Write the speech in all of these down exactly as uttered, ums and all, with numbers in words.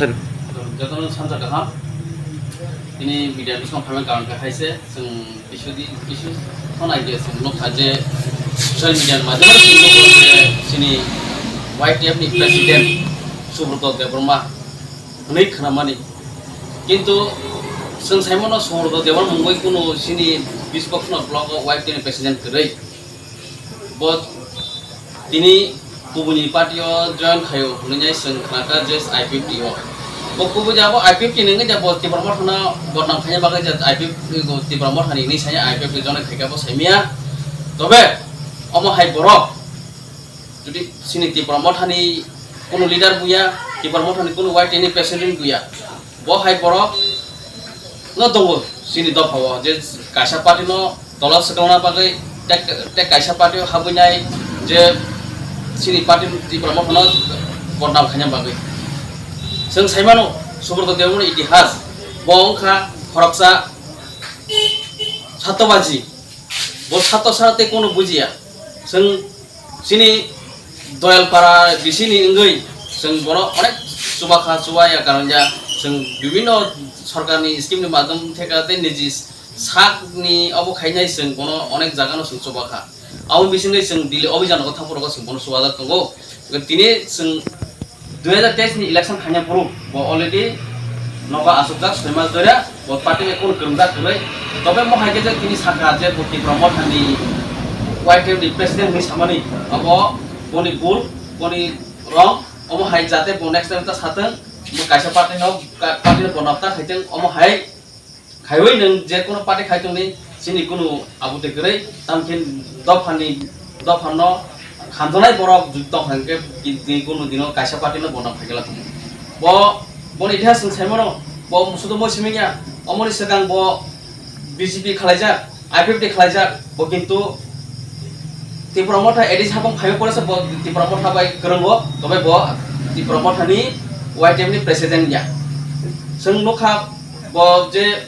Jotono sansa kaham. Ini media bising phaimani karon khe hai se, chwng kisu di, kisu khonai je chwng nukha je social media ni madhyamoi chwng nukha je chini Y T F ni president Subrata Debbarma hwnwi khwnamani. Kintu chwng saimano Subrata Debbarma mungwi kunu chini bispokno block o Y T F ni president kwrwi. Bo tini kubuni party o join khaio hwnwi chwng khnakha je I P F T o. Bo kubui jabo I P F T ni wngwi jabo Tipra Motha no bodnam khaina bagwi je I P F T ni Tipra Motha ni hwnwi saya I P F T join khaikha bo saimaya. Tobe omo hai borok jodi chini Tipra Motha ni kunu leader buya, Tipra Motha ni kunu Y T F ni president buya, bo hai borok no tongo chini dopha o je kaisa party no tola swkangna bagwi tei, tei kaisa party o habwi nai je chini party Tipra Motha no bodnam khaina bagwi. Chwng saimano Subrata Debbarma ni itihas bo wngkha khoroksa sattobaji, bo satto sara tei kunu bujiya. Chwng chini Doyalpara bisini wngwi chwng bono onek chubakha, chubaya karon ja chwng bibinno sorkarni scheme ni madhyam theka tei niji sakni obo khainai chwng bono onek jagano chwng chubakha. Aboni bisingwi chwng Delhi obijan rogo thangphuru rogo chwng bono chubajak tongo. Tini chwng dui hajar teis ni election khaina phuru bo already nogo achukjak soi mas doira. Bo party bai kunu kwrwngjak kwrwi. Tobe mo hai khe je tini sakha je bo Tipra Motha ni Y T F ni president hwnwi samani, abo boni bul, boni wrong, omo hai jate bo next time ta satwng, bo kaisa party no, ka-, party no bo nokta khaitwng, omo hai khaiwi nwng je kono party khai tongni chini kunu aboni kwrwi, tamkhe dophani, dophano khamjaknai borok tongkha hwnkhe tini kunu dino kaisa party no bo nokthai khe la tongo. Bo, boni itihas chwng saimano, bo sudu moi simi ya, omoni swkang bo B J P khalaijak, I P F T khalaijak, bo kintu Tipra Motha A D C habong phaiwi pore se bo Tipra Motha bai kwrwngo, tobe bo Tipra Motha ni Y T F ni president ya. Chwng nukha bo je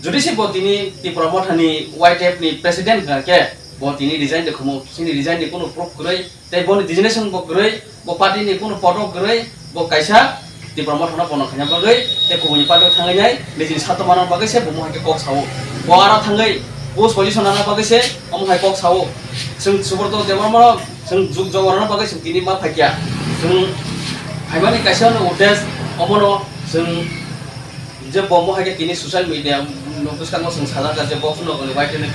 jodi se bo tini Tipra Motha ni Y T F ni president hwnkha khe bo tini resign de khumu, chini resign ni kunu proof kwrwi. Tei boni designation bo kwrwi, bo party ni kunu poto kwrwi, bo kaisa Tipra Motha no bono khaina bagwi tei kubuni party o thangwi nai nijini sato mana bagwi se bo mohai khe kok sao. Bo aro thangwi post position nana bagwi se omo hai kok sao. Chwng Subrata Debbarma no chwng juk jogorna bagwi chwng tini ma phaikya. Chwng phaimani kaisa no udes omono chwng je bo mohai khe tini social media no bwskango chwng sajak je bo phano Y T F ni